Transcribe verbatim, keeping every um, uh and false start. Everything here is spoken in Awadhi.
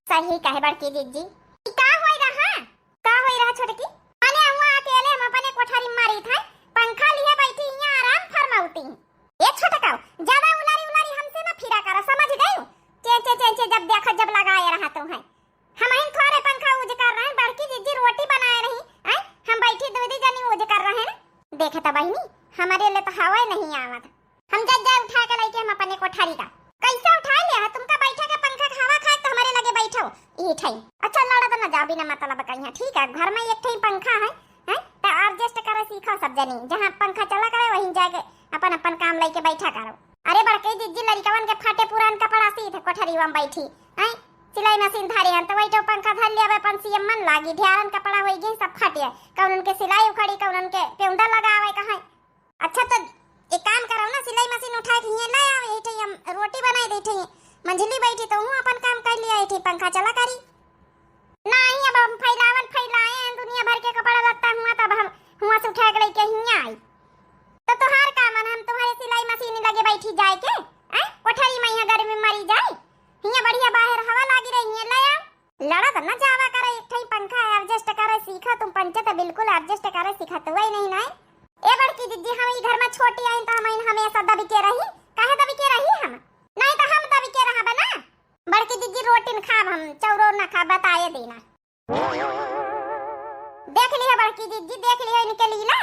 सही कहे बड़की जिज्जी। ई का होई रहा? का होई रहा छोटकी? माने हुआ अकेले हम अपने कोठरी में मारी थे, पंखा लिए बैठी हियाँ आराम फरमाउती। ए छोटकाऊ, ज्यादा उलारी उलारी हमसे ना फिरा करा, समझ गई? चे चे चे चे, जब देखा जब लगाए रहा तू है। हम हिन थोड़े पंखा यूज कर रहे हैं, बड़की जिज्जी रोटी बनाए रही, हैं? हम बैठी दूधी जनी यूज कर रहे हैं। देखे तो बहिनी, हमारे लिए तो हवा नहीं आवत। हम जब जाए उठा के लइके हम अपने कोठरी का। कैसे उठा लिया है तुमका? बैठे के पंखा के हवा खाए तो हमारे लगे बैठो। ई ठई। अच्छा लड़त न जाओ बिना मतलब का यहाँ, ठीक है? घर में एक ठई पंखा है, हैं? तो एडजस्ट करे सीखो सब जनी, जहाँ पंखा चला करे वहीं जाके अपन अपन काम लइके बैठा करो। अरे बड़की जिज्जी, लड़िकवन के फाटे पुरान कपड़ा सीत कोठरी में बैठी, हैं? सिलाई मशीन धारे हन तो वही तो पंखा धर लिया, अपन सीएम मन लागी, ढेरन कपड़ा होई गई सब फाटे, कौन उनके सिलाई उखड़ी, कौन उनके पेउंदा लगावे कहाँ। अच्छा तो एक काम करो ना, सिलाई मशीन उठा के हियाँ ले आओ, यही ठई हम रोटी बनाई दे, ठई मंझली बैठी तो हूँ अपन काम कर लिया, यही ठई पंखा चला करी। नहीं, अब हम फैलावन फैलाए हैं दुनिया भर के कपड़ा लत्ता हुआ, तब हम हुआ से उठा के लइके हियाँ आई। तो तोहार का मन, हम तुम्हारे सिलाई मशीन लगे बैठी जाए के, हैं? कोठरी में यहाँ गर्मी मरी जाए, हियाँ बढ़िया बाहर हवा लागी रही है, ले आओ। लड़त न जावा करे, एक ठई पंखा है, एडजस्ट करे सीखा तुम पंचे तो बिल्कुल एडजस्ट करे सीखत हुआ ही नहीं ना। ए बड़की जिज्जी, हम ई घर में छोटी आई तो हम इन हमेशा दबी के रही, काहे दबी के रही हम? नहीं तो हम दबी के रहा बना। बड़की जिज्जी रोटी न खाब हम, चौरो न खाब, बताए देना। देख लिया बड़की जिज्जी, देख लिया इनके लीला।